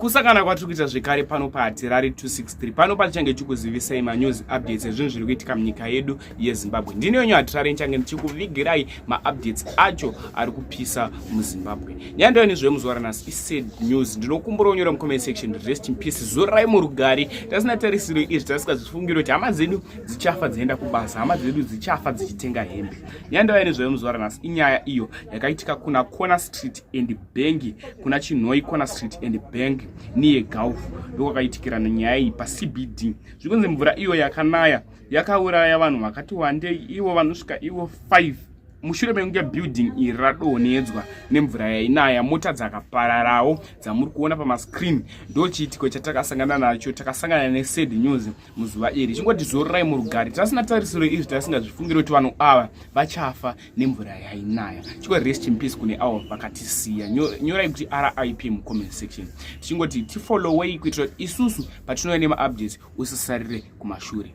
Kusangana kwatiri kuita zvekare pano paHatirari 263. Pano patichange tichikuzivisai manews updates ezvinhu zviri kuitika munyika yedu yeZimbabwe. Ndini wenyu Hatirari, nichange ndichikuvigirai maupdates acho ari kupisa muZimbabwe. Nyaya ndoyo nezvemuzuva ranhasi isad news. Ndinokumbura unyora mucomment section, rest in peace, zorai murugare. Tasina tarisiro izvi, tasingazvifungiri kuti hama dzedu dzichafa dzienda kubasa, hama dzedu dzichafa dzichitenga hembe. Nyaya ndoyo nezvemuzuva ranhasi inyaya iyo yakaitika kuna Corner Street and Bank, kuna Chinhoyi Corner Street and Bank near Gulf, ndokwakaitikira nyaya iyi paCBD. Zvikunzi mvura iyo yakanaya yakauraya vanhu vakati wandei, ivo vanosvika ivo 5, mushure mekunge building iri radonhedzwa nemvura yainaya. Mota dzakapararawo dzamuri kuona pamascreen. Ndo chiitiko chatakasangana nacho, takasangana nesad news muzuva iri. Chingoti zororai murugare. Tasina tarisiro izvi, tasingazvifungiri kuti vanhu ava vachafa nemvura yainaya. Chingoti rest in peace kune avo vakatisiya. Nyorai kuti RIP mucomment section. Tichingoti tifollowei kuitira kuti isusu patinouya nemaupdates usasarire kumashure.